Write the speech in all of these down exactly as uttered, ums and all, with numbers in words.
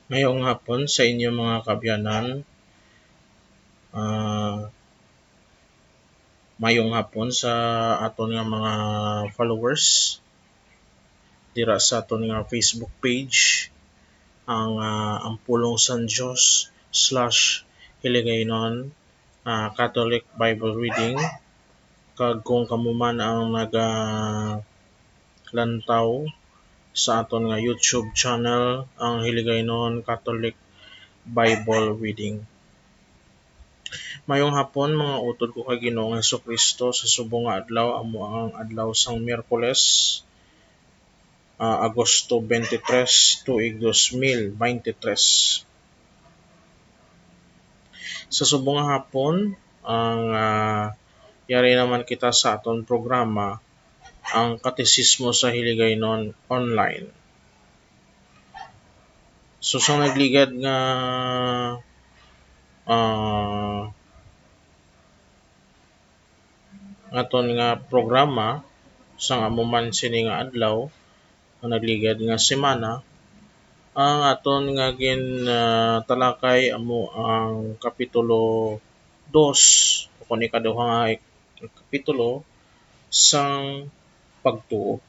Mayong hapon sa inyo, mga kaabyanan. Ah, mayong hapon sa aton nga mga followers dira sa aton nga Facebook page, ang, ah, Ang Pulong San Dios slash Hiligaynon, ah, Catholic Bible Reading. Kag kung kamo man ang nagalantaw sa aton nga YouTube channel, ang Hiligaynon Catholic Bible Reading. Mayong hapon, mga utod ko kay Ginoong Jesu-Cristo. Sa subong nga adlaw, amo ang adlaw sang Miyerkules, ah, Agosto twenty-three, tuig dos mil bente tres. Sa subong nga hapon, ang, ah, yari naman kita sa aton programa, ang Katesismo sa Hiligaynon Online. So, sa nagligad nga, ah, aton nga programa, sang amo man sini nga adlaw, nga nagligad nga semana, ang aton nga gin, ah, talakay amo ang kapitulo dos, o kon ikaduha nga kapitulo sang pagtuo.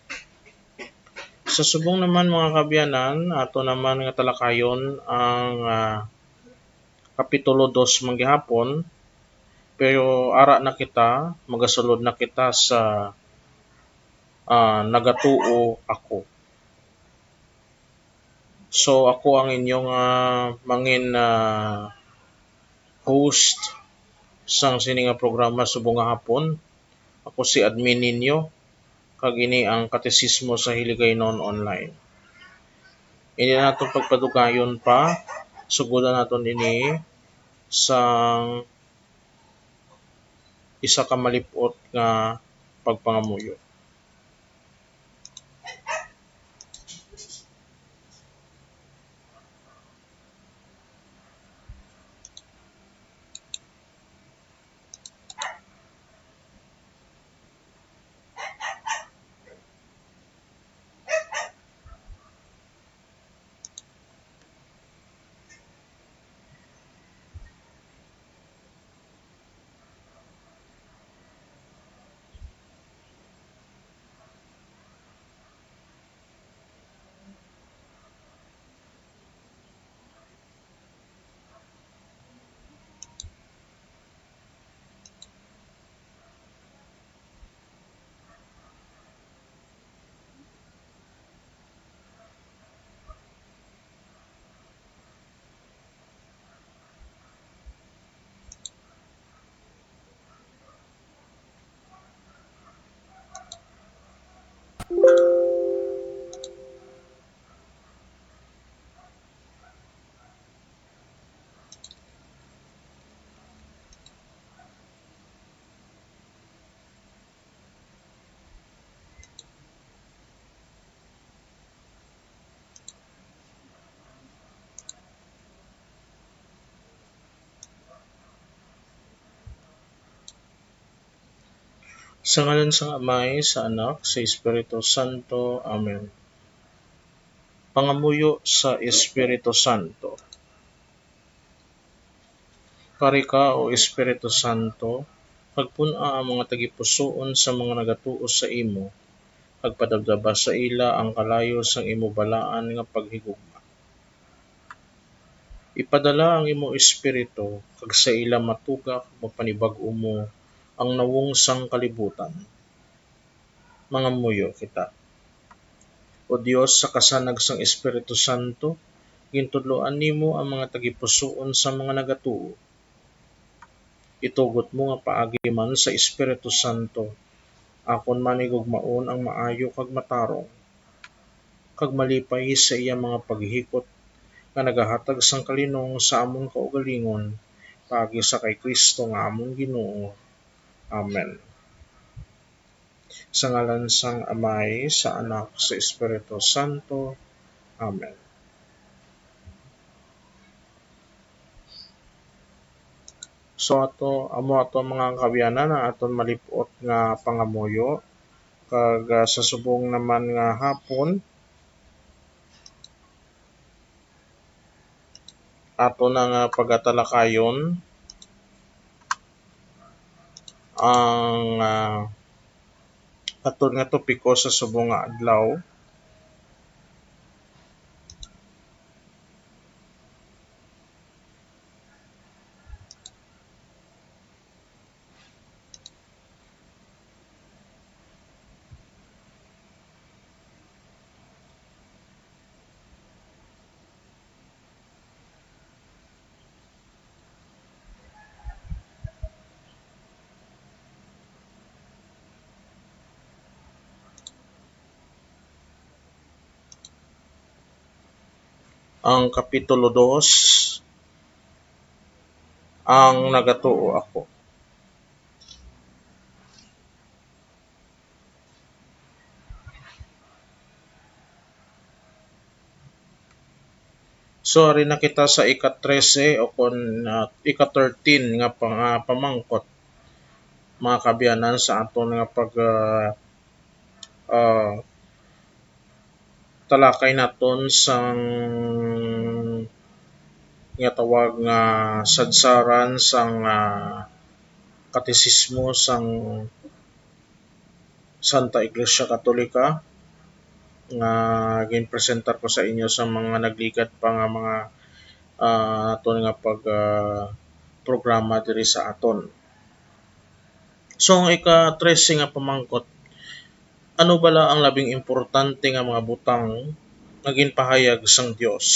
Sa subong naman, mga kaabyanan, ato naman nga talakayon ang, ah, kapitulo dos man gihapon, pero ara na kita, magasulod na kita sa, ah, Nagatuo Ako. So, ako ang inyong, ah, mangin, ah, host sang sini nga programa subong nga hapon. Ako si admin ninyo, kag ini ang Katesismo sa Hiligaynon Online. Ini naton pagpadugayon pa, sugodan naton ini sang isa ka malip-ot nga pagpangamuyo. Sa ngalan sang Amay, sa Anak, sa Espiritu Santo. Amen. Pangamuyo sa Espiritu Santo. Kari ka, O Espiritu Santo, kag pun-a ang mga tagipusoon sa mga nagatuo sa imo, kag padabdaba sa ila ang kalayo sang imo balaan nga paghigugma. Ipadala ang imo Espiritu, kag sa ila matuga kag mapanibag-o mo ang nawong sang kalibutan. Mangamuyo kita. O Dios, sa kasanag sang Espiritu Santo, gintudloan nimo ang mga tagipusoon sa mga nagatuo. Itugot mo nga paagi man sa Espiritu Santo, akon man higugmaon ang maayo kag matarong, kag malipay sa iya mga paghikot nga nagahatag sang kalinong sa amon kaugalingon, paagi sa kay Cristo nga amon Ginoo. Amen. Sa ngalan sang Amay, sa Anak, sa Espiritu Santo. Amen. So, ato, amo ato, mga kaabyanan, ang aton malip-ot nga pangamuyo. Kag, ah, sa subong naman nga hapon, Ato na nga pagatalakayon ang, ah, aton nga topiko sa subong nga adlaw. Ang Kapitulo dos, ang nagatuo ako. So, ari na kita sa ika-trese o kon, ah, ika-thirteen nga pang-, ah, pamangkot, mga kaabyanan, sa aton nga pag, ah, ah, talakay naton sang ginatawag nga sadsaran sang, ah, Katesismo sang Santa Iglesia Katolika nga ginpresentar ko sa inyo sa mga nagligad pa nga mga, ah, aton nga pag, ah, programa diri sa aton. So, ang ika-trese nga pamangkot, ano bala ang labing importante nga mga butang nga ginpahayag sang Dios?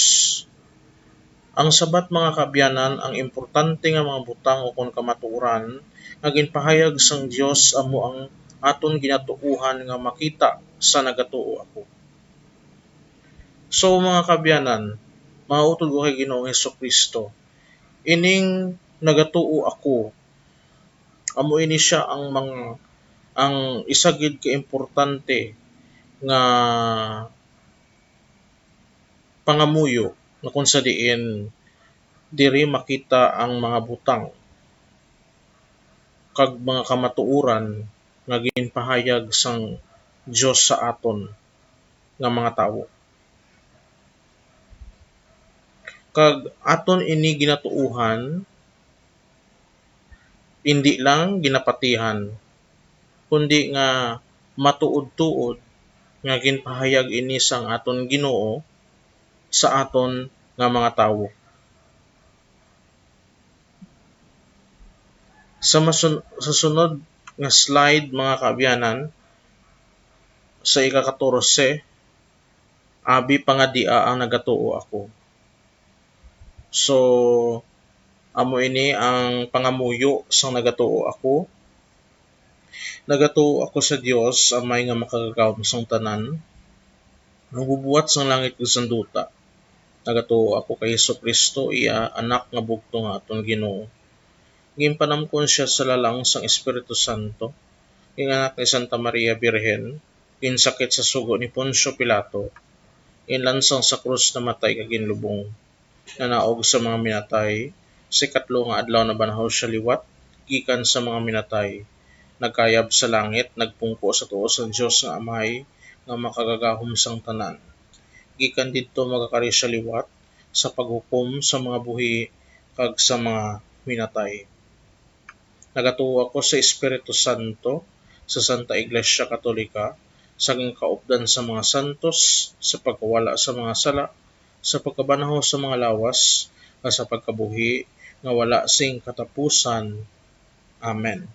Ang sabat, mga kaabyanan, ang importante nga mga butang ukon kamatuoran nga ginpahayag sang Dios amo ang aton ginatuohan nga makita sa nagatuo ako. So, mga kaabyanan, mga utod ko kay Ginoong Jesu-Cristo, ining nagatuo ako, amo ini sia ang mga, ang isa gid ka importante nga pangamuyo nga kung sa diin diri makita ang mga butang kag mga kamatuoran nga ginpahayag sang Dios sa aton nga mga tawo. Kag aton ini ginatuohan, indi lang ginapatihan, kundi nga matuod-tuod nga ginpahayag ini sang aton Ginoo sa aton nga mga tawo. Sa masun-, sa sunod nga slide, mga kaabyanan, sa ika-katorse, abi pangadia ang nagatuo ako. So, amo ini ang pangamuyo sang nagatuo ako. Nagatuo ako sa Dios, Amay nga Makagagahom sang Tanan, Nagbubuhat sang langit kag sang duta. Nagatuo ako kay Jesu-Cristo, iya Anak nga bugtong nga aton Ginoo. Ginpanamkon sia sa lalang sang Espiritu Santo, gin-anak ni Santa Maria Birhen, ginsakit sa sugo ni Poncio Pilato, ginlansang sa krus, namatay kag ginlubong, nanaog sa mga minatay, sa ikatlo nga adlaw nabanhaw sia liwat gikan sa mga minatay, nagkayab sa langit, nagpungko sa tuo sang Dios nga Amay nga Makagagahom sang Tanan. Gikan didto magakari sia liwat sa paghukom sa mga buhi kag sa mga minatay. Nagatuo ako sa Espiritu Santo, sa Santa Iglesia Katolika, sa ginkaupdan sa mga santos, sa pagkawala sa mga sala, sa pagkabanhaw sa mga lawas, kag sa pagkabuhi nga wala sing katapusan. Amen.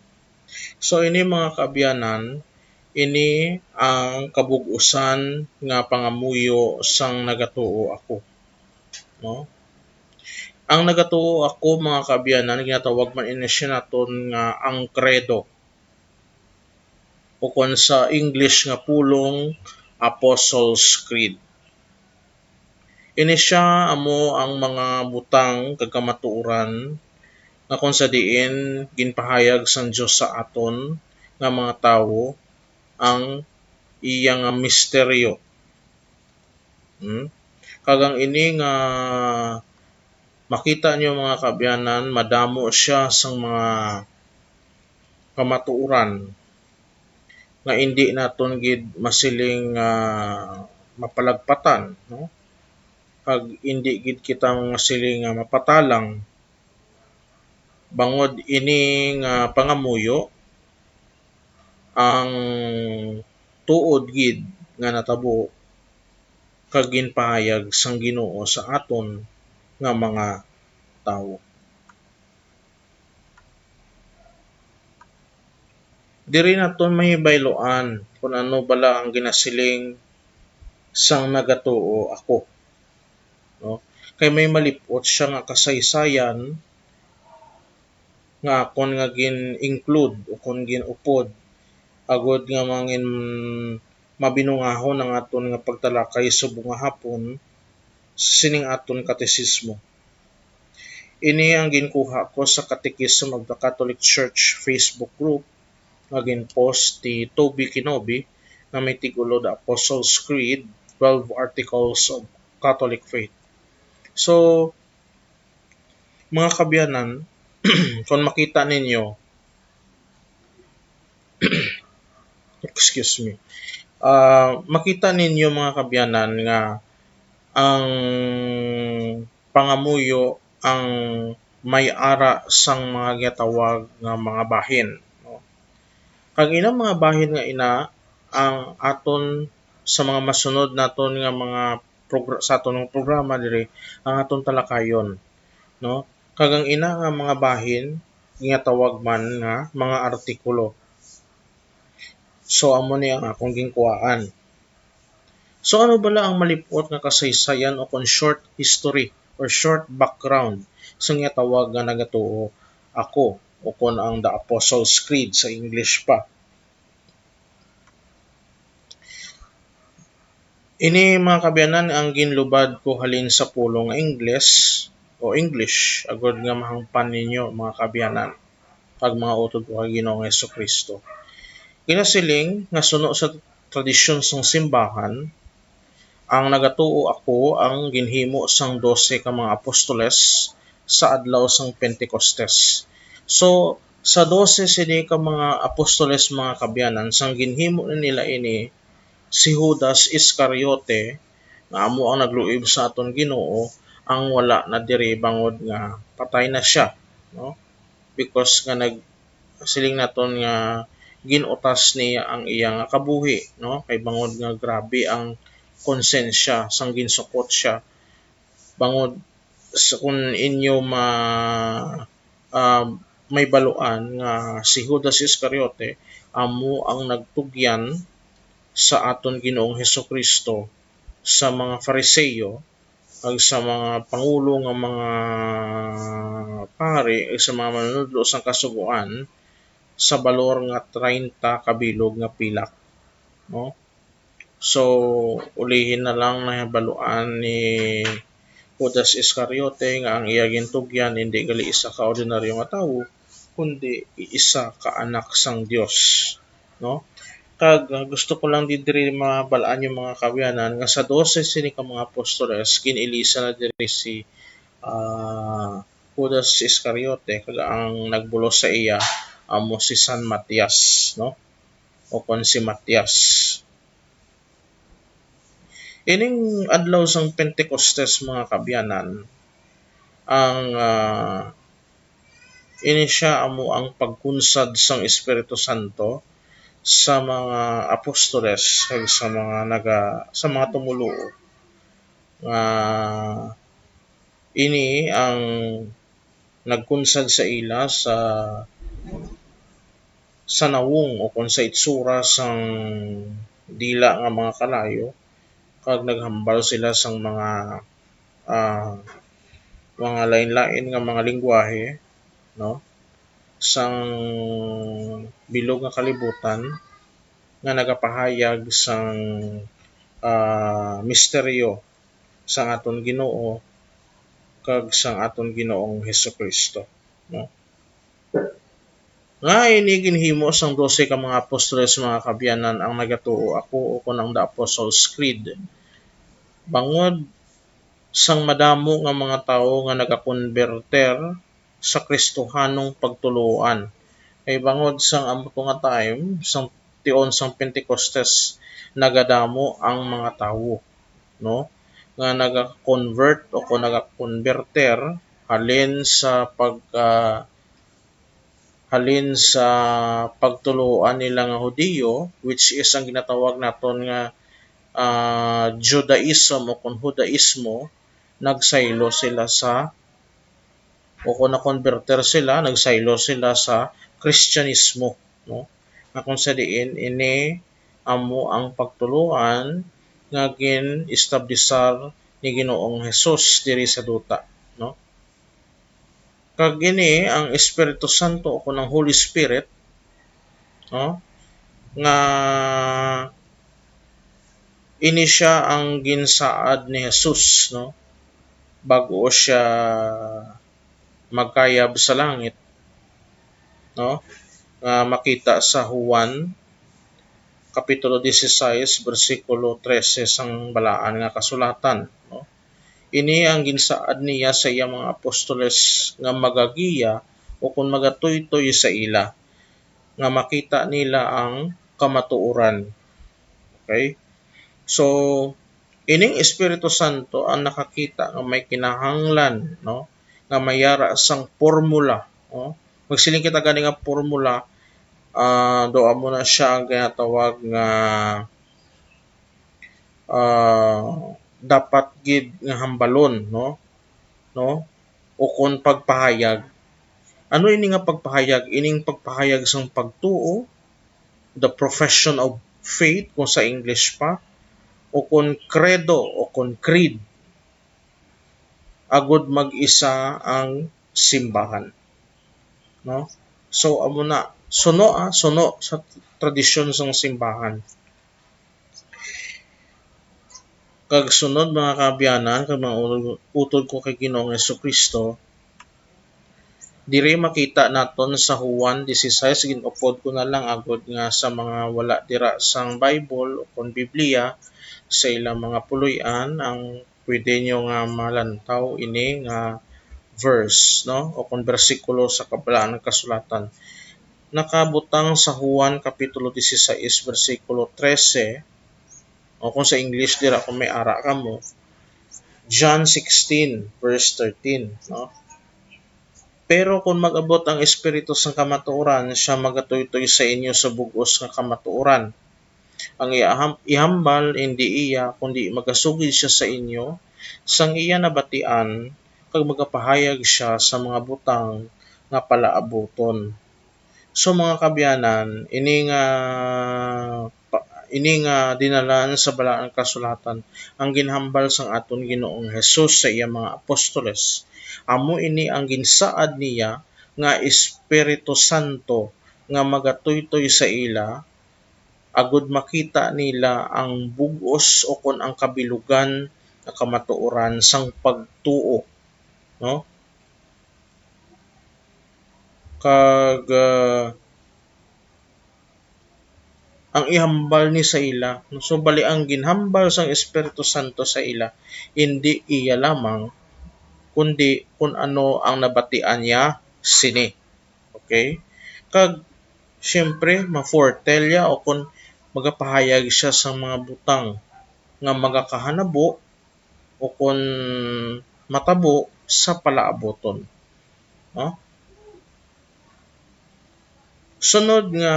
So, ini, mga kaabyanan, ini ang kabug-usan nga pangamuyo sang nagatuo ako. No? Ang nagatuo ako, mga kaabyanan, ginatawag man ini siya naton nga ang Credo, ukon sa English nga pulong, Apostles' Creed. Ini sia amo ang mga butang kag kamatuoran nga kon sa diin ginpahayag sang Dios sa aton nga mga tawo ang iya nga misteryo. Hmm? Kag ang ini nga makita niyo, mga kaabyanan, madamo sia sang mga kamatuoran nga indi naton gid masiling nga mapalagpatan, no? kag indi gid kita masiling nga mapatalang, bangod ini nga pangamuyo ang tuod gid nga natabo kag ginpahayag sang Ginoo sa aton nga mga tawo. Diri naton mahibayloan kon ano bala ang ginasiling sang nagatuo ako, no? Kay may malip-ot sia nga kasaysayan nga akon nga gin-include o kon gin-upod, agod nga mangin-, mabinungahon ang aton nga pagtalakay subong nga hapon sining aton katesismo. Ini ang ginkuha ko sa Catechism of the Catholic Church Facebook group nga gin-post ni Toby Kenobi nga may titulo The Apostles' Creed, Twelve Articles of Catholic Faith. So, mga kaabyanan, kung makita ninyo, excuse me, ah, makita ninyo, mga kaabyanan, nga ang pangamuyo ang may ara sang mga ginatawag nga mga bahin, no? Kag ina mga bahin nga ina ang aton sa mga masunod naton nga mga progr-, sa aton nga programa diri ang aton talakayon, no? Kag ang ina nga mga bahin ginatawag man nga mga artikulo. So, amo ni ang akong ginkuhaan. So, ano bala ang malip-ot nga kasaysayan o kon short history or short background sa ginatawag nga nagatuo ako o kon ang The Apostles' Creed sa English pa? Ini, mga kaabyanan, ang ginlubad ko halin sa pulong nga Ingles o English, agod nga mahangpan ninyo, mga kaabyanan, kag mga utod ko kay Ginoong Jesu-Cristo. Ginasiling nga suno sa tradisyon sang simbahan, ang nagatuo ako ang ginhimo sang dose ka mga apostoles sa adlaw sang Pentecostes. So, sa dose sini ka mga apostoles, mga kaabyanan, sang ginhimo na nila ini, si Judas Iscariote, nga amo ang nagluib sa aton Ginoo, ang wala na diri bangod nga patay na sia, no? Because nga nag-, siling naton nga gin-utas niya ang iya nga kabuhi, no? Kay bangod nga grabe ang konsensya sang ginsukot sia. Bangod sa, kung inyo ma-, ah, may baluan nga si Judas Iscariote amo ang nagtugyan sa aton Ginoong Jesu-Cristo sa mga Fariseo kag sa mga pangulo nga mga pari kag sa mga manunodlo sang Kasugoan sa balor nga treinta ka bilog nga pilak, no? So, ulihi na lang, nahibaluan ni Judas Iscariote nga ang iya gintugyan indi gali isa ka ordinaryo nga tawo, kundi isa ka anak sang Dios, no? Kag, ah, gusto ko lang di diri mabal-an yung mga kaabyanan nga sa dose sini ka mga apostoles, gin-ilisa na diri si, ah, Judas Iscariote, kag ang nagbulos sa iya amo si San Matias, no? O kon si Matias. Ining adlaw sang Pentecostes, mga kaabyanan, ang, ah, ini sia amo ang pagkunsad sang Espiritu Santo sa mga apostoles kag sa mga naga-, sa mga tumoluo nga ini ang nagkunsad sa ila sa, sa nawong o kon sa itsura sang dila nga mga kalayo, kag naghambal sila sang mga, ah, mga lain-lain nga mga linggwahe, no, sang bilog nga kalibutan nga nagapahayag sang, ah, misteryo sang aton Ginoo kag sang aton Ginoong Jesu-Cristo, no? Nga ini ginhimo sang dose ka mga apostoles, mga kaabyanan, ang nagatuo ako, o kon ang The Apostles' Creed, bangod sang madamo nga mga tawo nga nagakonberter sa Kristohanong pagtuluoan. Kay bangod sang amo to nga time, sang tion sang Pentecostes, nagadamo ang mga tawo, no? nga naga-convert o kung naga-converter halin sa pag, ah, halin sa pagtuluoan nila nga Hudiyo, which is ang ginatawag naton nga, ah, Judaism o kung Hudaismo, nagsaylo sila sa, o kung nakonberter sila, nagsaylo sila sa Kristiyanismo, no? Nga kung sa diin ini amo ang pagtuluoan nga gin-establisar ni Ginoong Hesus diri sa duta, no? Kag ini ang Espiritu Santo o kung ang Holy Spirit, no, nga ini sia ang ginsaad ni Jesus, no, bag-o sia magkayab sa langit, no, nga makita sa Juan Kapitulo dieciséis, bersikulo trese sang Balaan nga Kasulatan, no? Ini ang ginsaad niya sa iya mga apostoles nga magagiya o kon magatuytoy sa ila, nga makita nila ang kamatuoran. Okay? So, ining Espiritu Santo ang nakakita nga may kinahanglan, no, nga mayara sang formula, no? Magsiling kita gani nga formula, ah, do amo na siya ang ginatawag nga, ah, dapat gid nga hambalon, no? No? O kon pagpahayag. Ano ini nga pagpahayag? Ining pagpahayag sang pagtuo, the profession of faith, kung sa English pa, o kon credo, o kon creed, agud mag-isa ang simbahan. No? So, amo na, suno, ah, suno sa tradisyon sang simbahan. Kag sunod, mga kaabyanan, kag mga utod, utod ko kay Ginoong Jesu-Cristo, diri makita naton sa Juan dieciséis, gin-upod ko na lang agud nga sa mga wala dira sang Bible o kon Biblia sa ilang mga puloy-an, ang pwede nyo nga malantaw ini nga verse, no? O kon bersikulo sa Kabalaan nga Kasulatan. Nakabutang sa Juan Kapitulo dieciséis, bersikulo trese, o kung sa English, dira kung may ara kamo, John sixteen, verse thirteen, no? Pero kung mag-abot ang Espiritu sang kamatuoran, siya magatuytoy sa inyo sa bug-os nga kamatuoran. Ang iya ham-, ihambal, indi iya, kundi magasugid siya sa inyo sang iya nabatian, kag magapahayag siya sa mga butang nga palaabuton. So, mga kaabyanan, ini nga pa-, ini nga dinalan sa Balaan Kasulatan ang ginhambal sang aton Ginoong Hesus sa iya mga apostoles. Amo ini ang ginsaad niya nga Espiritu Santo nga magatuytoy sa ila, agud makita nila ang bug-os ukon ang kabilugan nga kamatuoran sang pagtuo, no? Kag, ah, ang ihambal ni sa ila, no? So, bali, ang ginhambal sang Espiritu Santo sa ila, indi iya lamang, kundi kun ano ang nabatian niya sini. Okay? Kag, siyempre, ma-foretell ya o kun magapahayag siya sa mga butang nga magakahanabo o kun matabo sa palaabuton. No? Sunod nga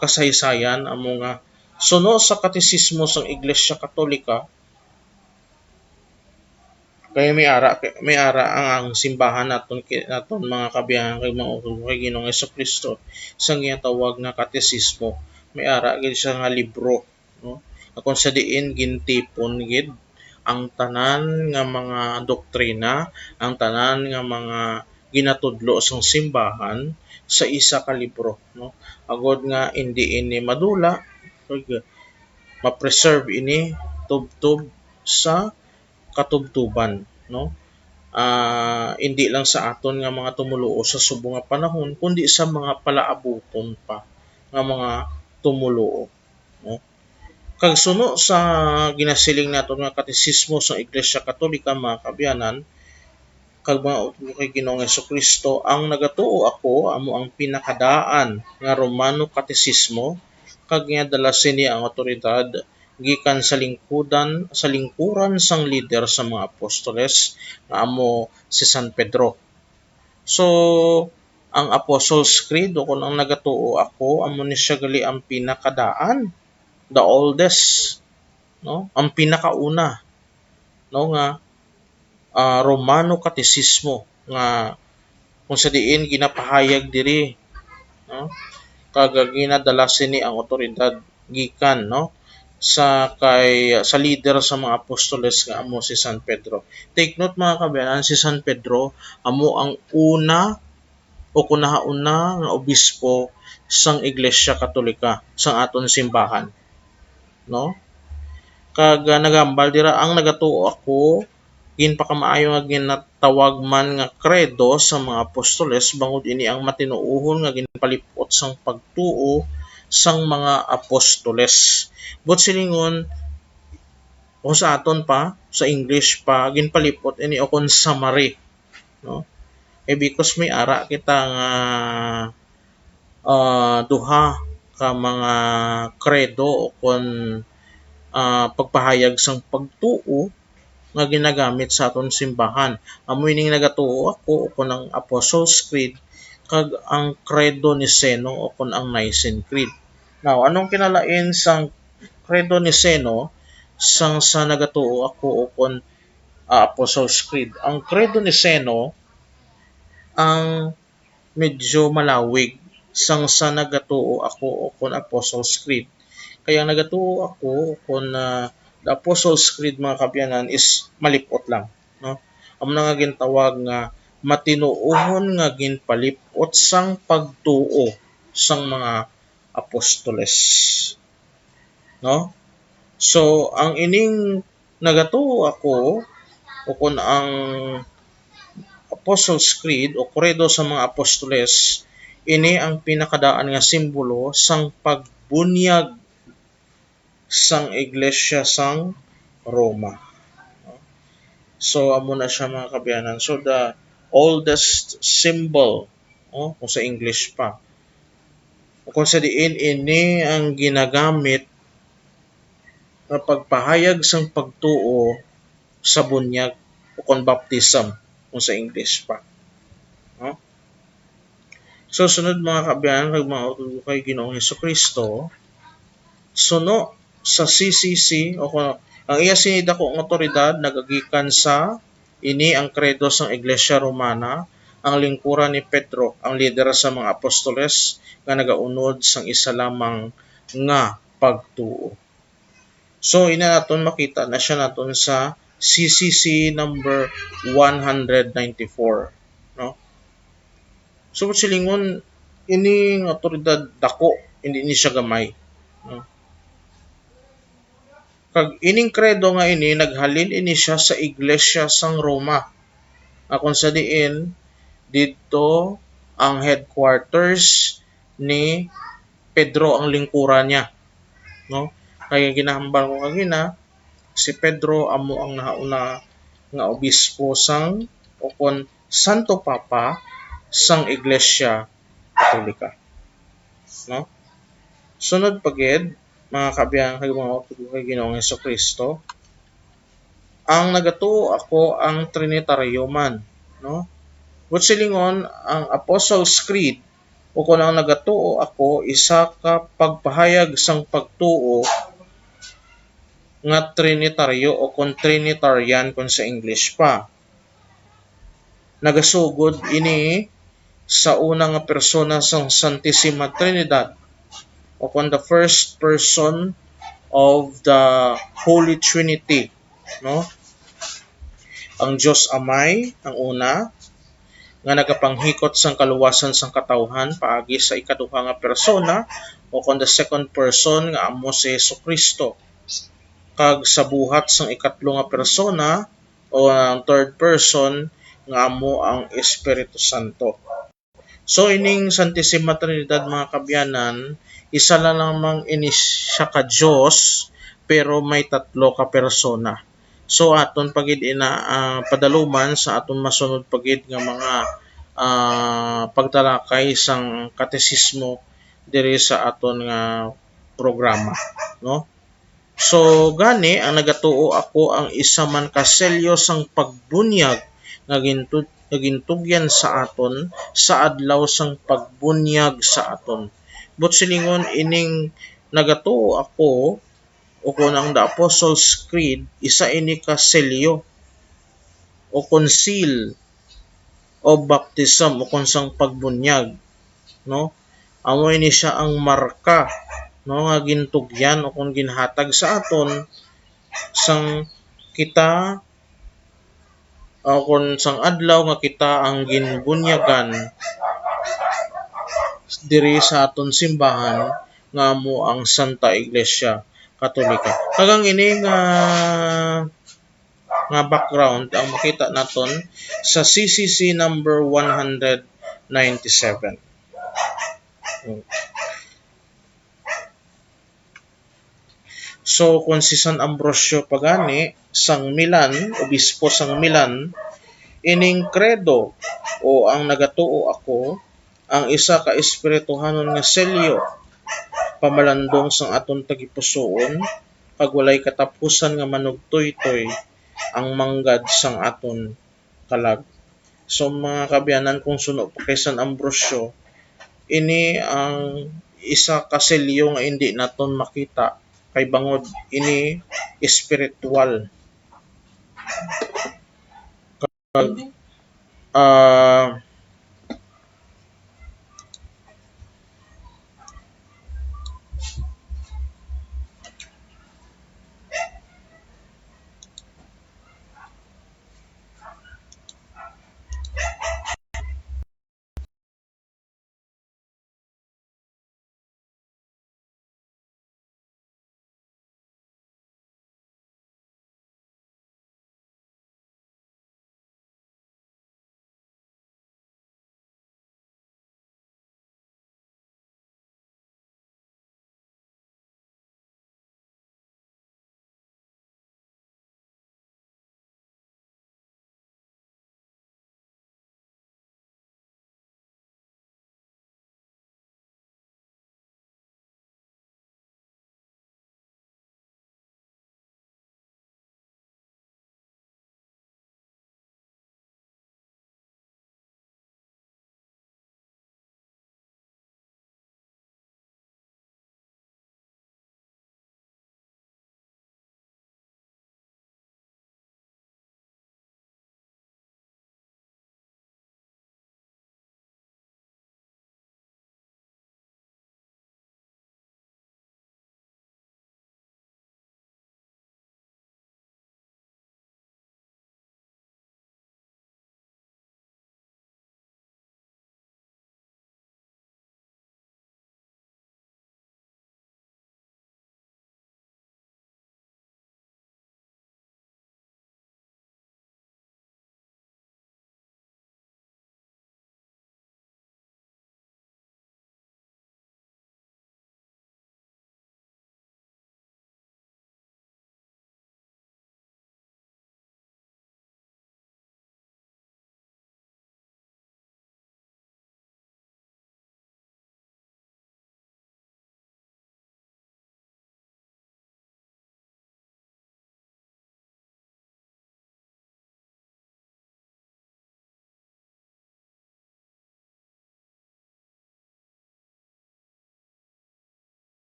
kasaysayan amo nga suno sa Katesismo sang Iglesia Katolika, kay may ara, may ara ang, ang simbahan naton ki-, naton mga kaabyanan kag mga utod ko kay Ginoong Jesu-Cristo sa ginatawag nga Katesismo. May ara gid siya nga libro, no? Kung sa diin gintipon gid ang tanan nga mga doktrina, ang tanan nga mga ginatudlo sang simbahan sa isa ka libro, no? Agod nga indi ini madula, kag ma-preserve ini tubtob sa katubtoban, no? Ah, indi lang sa aton nga mga tumoluo sa subong nga panahon, kundi sa mga palaabuton pa nga mga tumoluo, no? Kag suno sa ginasiling naton nga Katesismo sang Iglesia Katolika, mga kaabyanan, kag mga utod ko kay Ginoong Jesu-Cristo, ang nagatuo ako amo ang pinakadaan nga Romano Katesismo, kag nga dala sini ang awtoridad gikan sa lingkudan, sa lingkuran sang lider sa mga apostoles nga amo si San Pedro. So, ang Apostles' Creed, o kon ang nagatuo ako, amo ni siya gali ang pinakadaan, the oldest, no? Ang pinakauna, no, nga, ah, Romano Katesismo nga kung sa diin ginapahayag diri, no? Kag ginadala sini ang awtoridad gikan, no, sa kay, sa lider sa mga apostoles nga amo si San Pedro. Take note, mga kaabyanan, si San Pedro amo ang una o kunahauna nga obispo sang Iglesia Katolika, sang aton simbahan, no? Kag, ah, naghambal dira, ang nagatuo ako, ginpakamaayo nga ginatawag man nga Credo sa mga Apostoles, bangod ini ang matinuohon nga ginpalip-ot sang pagtuo sang mga apostoles. Buot silingon, kung sa aton pa, sa English pa, ginpalip-ot ini o kon summary, no? Eh, because may ara kita nga, ah, duha ka mga Credo o kon, ah, pagpahayag sang pagtuo nga ginagamit sa aton simbahan. Amo ining nagatuo ako o kon ang Apostles' Creed kag ang Credo Niceno o kon ang Nicene Creed. Now, anong kinalain sang Credo Niceno sang sa nagatuo ako o kon, ah, Apostles' Creed? Ang Credo Niceno ang medyo malawig sang sa nagatuo ako o kon Apostles' Creed. Kay ang nagatuo ako o kon, ah, the Apostles' Creed, mga kaabyanan, is malip-ot lang, no? Amo na nga gintawag nga matinuohon nga ginpalip-ot sang pagtuo sang mga apostoles, no? So, ang ining nagatuo ako, o kon ang Apostles' Creed o Credo sa mga Apostoles, ini ang pinakadaan nga simbolo sang pagbunyag sang Iglesia sang Roma. So, amo na siya, mga kaabyanan. So, the oldest symbol, oh, kung sa English pa. Kung sa diin, ini ang ginagamit nga pagpahayag sang pagtuo sa bunyag o kon baptism, kung sa English pa. No? So, sunod, mga kaabyanan kag mga utod ko kay Ginoong Jesu-Cristo, suno sa C C C, o kon ang iya sini dako nga awtoridad nagagikan sa ini ang Credo sang Iglesia Romana, ang lingkuran ni Pedro, ang lider sa mga apostoles, nga nagaunod sang isa lamang nga pagtuo. So, ina naton makita na siya naton sa C C C number one hundred ninety-four, no? So, silingon, ini nga awtoridad dako, hindi ni siya gamay, no? Kag ining Credo nga ini, naghalin ini siya sa Iglesia sang Roma. Nga kung sa diin, didto ang headquarters ni Pedro, ang lingkuran niya, no? Kay ginahambal ko kagina, si Pedro amo ang nahauna nga obispo sang, o kon Santo Papa sang Iglesia Katolika, no? Sunod pa gid, mga kaabyanan kag mga utod ko kay Ginoong Jesu-Cristo, ang nagatuo ako ang Trinitaryo man, no? Buot silingon, ang Apostles' Creed, o kon ang nagatuo ako, isa ka pagpahayag sang pagtuo nga Trinitaryo o kon Trinitarian kon sa English pa. Nagasugod ini sa una nga persona sang Santisima Trinidad, o kon the first person of the Holy Trinity, no? Ang Dios Amay, ang una, nga nagapanghikot sang kaluwasan sang katawhan paagi sa ikaduha nga persona, o kon the second person, nga amo si Jesu-Cristo, kag sa buhat sang ikatlo nga persona, o ang third person, nga amo ang Espiritu Santo. So, ining Santisima Trinidad, mga kaabyanan, isa na lamang ini siya ka Dios, pero may tatlo ka persona. So, aton pa gid ina, ah, padaluman sa aton masunod pa gid nga mga, ah, pagtalakay sang katesismo diri sa aton nga programa, no? So, gani, ang nagatuo ako ang isa man ka selyo sang pagbunyag nga gintu-, nga gintugyan sa aton sa adlaw sang pagbunyag sa aton. Buot silingon, ining nagatuo ako, o kon ang the Apostles' Creed, isa ini ka selyo o kon seal of baptism o kon sang pagbunyag, no? Amo ini sia ang marka, no, nga gintugyan o kon ginhatag sa aton sang kita, o kon sang adlaw nga kita ang ginbunyagan diri sa aton simbahan nga amo ang Santa Iglesia Katolika. Kag ang ini nga, nga background ang makita naton sa C C C number one hundred ninety-seven. So, kung si San Ambrosio pa gani, sang Milan, obispo sang Milan, ining Credo, o ang nagatuo ako, ang isa ka espirituhanon nga selyo, pamalandong sang aton tagipusoon, kag walay katapusan nga manugtoytoy ang manggad sang aton kalag. So, mga kaabyanan, kung suno pa kay San Ambrosio, ini ang isa ka selyo nga indi naton makita, kay bangod ini espiritual. Kag, ah,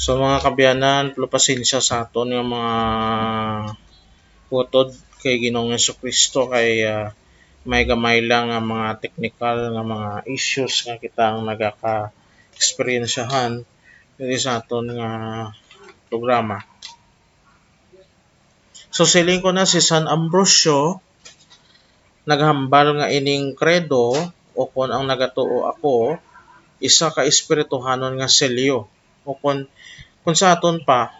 So, mga kaabyanan, pero pasensya sa aton nga mga utod kay Ginoong Jesu-Cristo kay, ah, may gamay lang nga mga technical nga mga issues nga kita ang nagaka-eksperyensyahan diri sa aton nga programa. So, siling ko na si San Ambrosio naghambal nga ining Credo, o kon ang nagatuo ako, isa ka espirituhanon nga selyo, o kon, kon sa aton pa,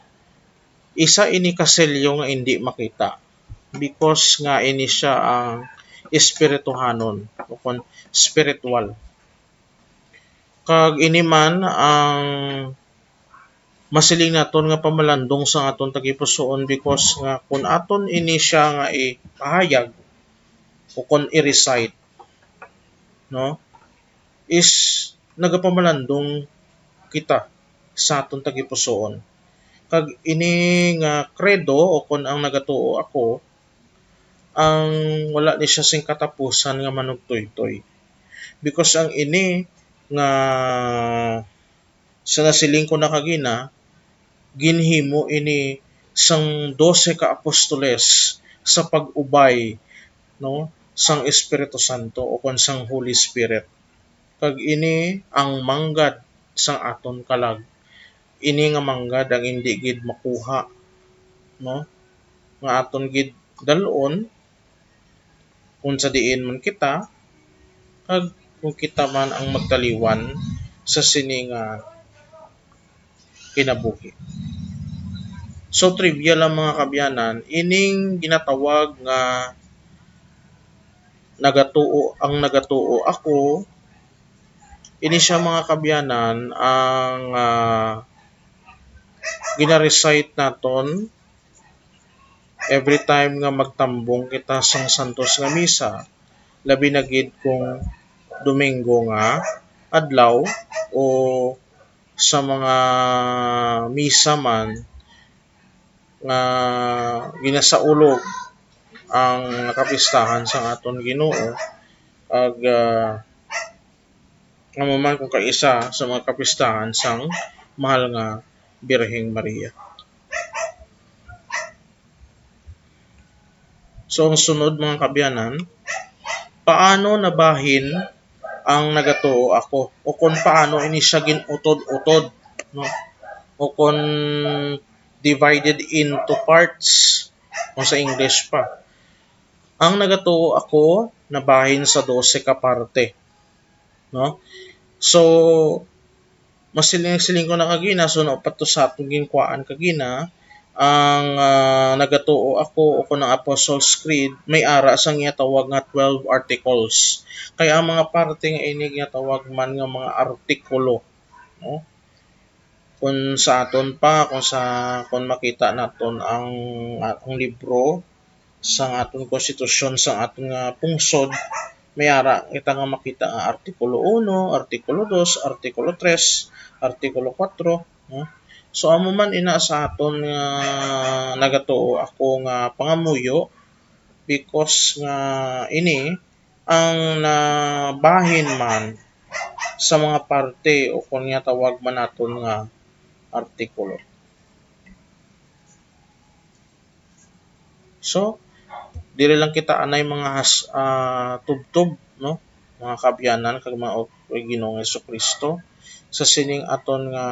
isa ini ka selyo nga indi makita, because nga ini sia ang espirituhanon, o kon spiritual. Kag ini man ang masiling naton nga pamalandong sa aton tagipusoon, because nga kun aton ini siya nga ipahayag o kun i-recite, no, is nagapamalandong kita sa aton tagipusoon. Kag ini nga credo, o kon ang nagatuo ako, ang wala ni siya sing katapusan nga manugtoytoy. Because ang ini nga, sa nasiling ko na kagina, ginhimo ini sang dose ka apostoles sa pag-ubay, no, sang Espiritu Santo o kon sang Holy Spirit. Kag ini ang manggad sang aton kalag. Ini nga manggad ang indi gid makuha, no, nga aton gid dal-on kung sa diin man kita, kag kung kita man ang magtaliwan sa sini nga kinabuhi. So, trivia lang, mga kaabyanan, ining ginatawag nga nagatuo, ang nagatuo ako, ini siya, mga kaabyanan, ang, ah, gina-recite naton every time nga magtambong kita sang santos nga misa, labi na gid kung Domingo nga adlaw o sa mga misa man nga ginasaulog ang kapistahan sang aton Ginoo, ag, ah, amo man kung kaisa sa mga kapistahan sang mahal nga Birheng Maria. So, ang sunod, mga kaabyanan, paano nabahin ang nagatuo ako, o kung paano ini siya gin-utod-utod, no? O kung divided into parts, kung sa English pa. Ang nagatuo ako nabahin sa dose ka parte, no? So, masiling-siling ko na kagina, so, no, pa to sa atong ginkuhaan kagina, ang, ah, nagatuo ako o kung ang Apostles' Creed, may ara sang ginatawag nga twelve articles. Kay ang mga parte nga ini ginatawag man nga mga artikulo, no? Kung sa aton pa, kung sa, kung makita naton ang, ang libro sang aton konstitusyon, sang aton nga pungsod, may ara kita nga makita nga Artikulo uno, Artikulo dos, Artikulo tres, Artikulo kuwatro, no? So, amo man ina sa aton nga nagatuo ako nga pangamuyo, because nga ini ang nabahin man sa mga parte o kon nga tawag man naton nga artikulo. So, diri lang kita anay mga has-, ah, tubtob, no? Mga kaabyanan kag mga og-, kay Ginoong Jesu-Cristo, sa sining aton nga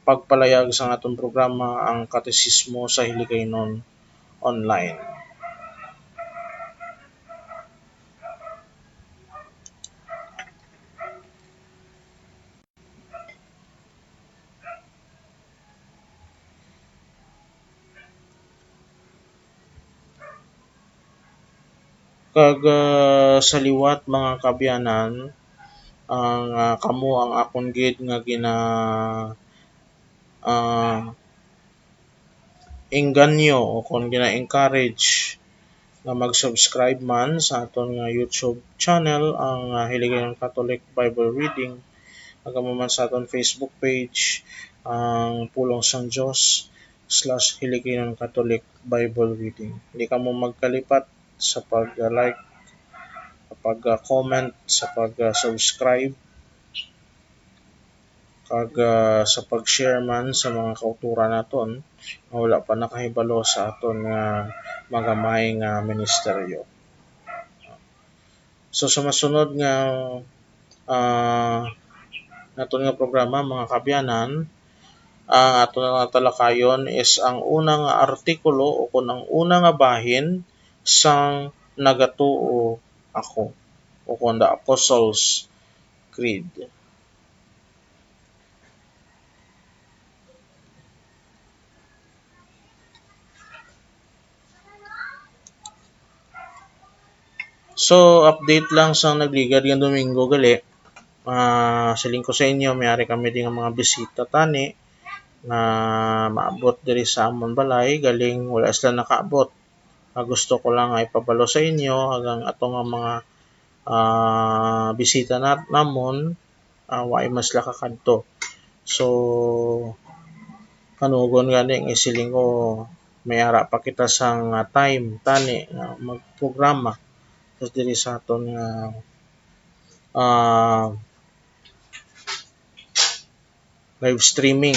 pagpalayag sa aton programa, ang Katesismo sa Hiligaynon Online. Kag, ah, sa liwat, mga kaabyanan, ang, ah, kamo ang akon gid nga gina-, ah, engganyo o kon gina-encourage nga mag-subscribe man sa aton nga YouTube channel, ang, ah, Hiligaynon Catholic Bible Reading, ag amo man sa aton Facebook page, ang Pulong sang Dios slash Hiligaynon Catholic Bible Reading. Di kamo magkalipat sa pag-like, sa pag-comment, sa pag-subscribe, kag, ah, sa pag-share man sa mga kauturan naton nga wala pa nakahibalo sa aton nga magamay nga ministeryo. So, sa masunod nga, ah, naton nga programa, mga kaabyanan, ang aton nga talakayon is ang una nga artikulo o kon ang una nga bahin sang Nagatuo Ako o kon The Apostles' Creed. So, update lang sa nagligad nga Domingo gali. Ah, siling ko sa inyo, may ari kami ding mga bisita tani nga maabot diri sa amon balay, galing wala sila nakaabot. Ah, gusto ko lang nga ipabalo sa inyo, agang ato nga mga, ah, bisita na, namon, ah, wa man sila kakadto. So, kanugon gani nga siling ko, may ara pa kita sang, ah, time tani nga magprograma sa diri sa aton nga, ah, live streaming.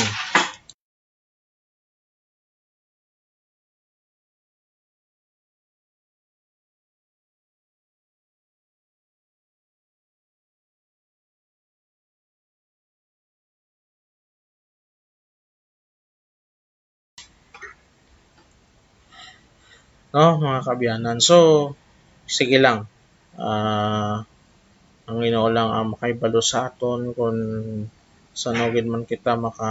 No, mga kaabyanan. So, sige lang. Ah, ang Ginoo lang ang makahibalo sa aton kung san-o gid man kita maka,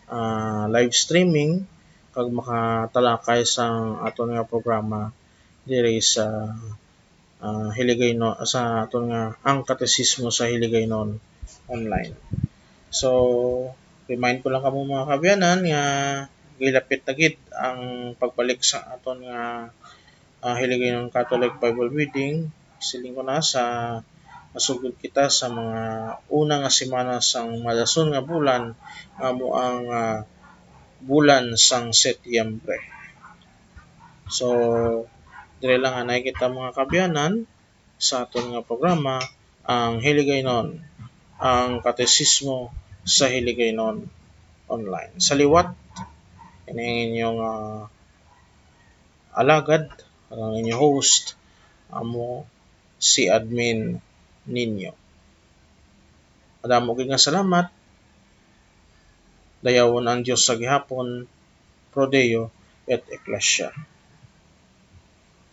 ah, live streaming kag makatalakay sang aton nga programa diri sa, ah, Hiligaynon, sa aton nga Ang Katesismo sa Hiligaynon online. So, remind ko lang kamo, mga kaabyanan, nga gilapit na gid ang pagbalik sa aton nga, ah, Hiligaynon Catholic Bible Reading. Siling ko na, sa masugod kita sa mga una nga semana sang malason nga bulan, nga amo ang, ah, bulan sang Setyembre. So, diri lang anay kita, mga kaabyanan, sa aton nga programa, ang Hiligaynon, ang Katesismo sa Hiligaynon online. Sa liwat, ini ang inyong, ah, alagad, ang inyong host, amo si Admin Ninyo. Madamo gid nga salamat. Dayawon ang Dios sa gihapon, Pro Deo et Ecclesia.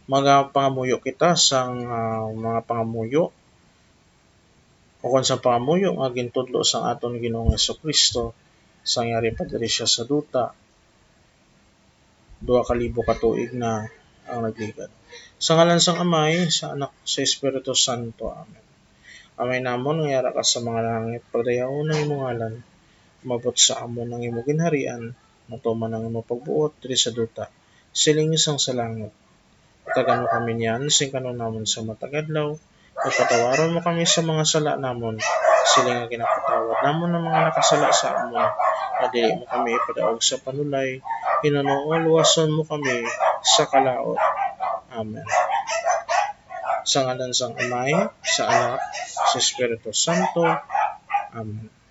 Magapangamuyo kita sang, ah, mga pangamuyo, o kon sa pangamuyo nga gintudlo sang aton Ginoong Jesu-Cristo sang yari pa diri siya sa duta, duha ka libo ka tuig na ang nagligad. Sa ngalan sang Amay, sa Anak, sa Espiritu Santo. Amen. Amay namon nga yara ka sa mga langit, pagdayawon ang imong ngalan, umabot sa amon ang imong ginharian, matuman ang imong pagbuot diri sa duta, siling sang sa langit. Hatagan mo kami niyan sing kanunamon sa matag adlaw, ug patawaron mo kami sa mga sala namon, siling nga ginapatawad namon ang mga nakasala sa amon, nga dili mo kami ipadaog sa panulay, hinunoo luwason mo kami sa kalaut. Amen. Sa ngalan sang Amay, sa Anak, sa Espiritu Santo. Amen.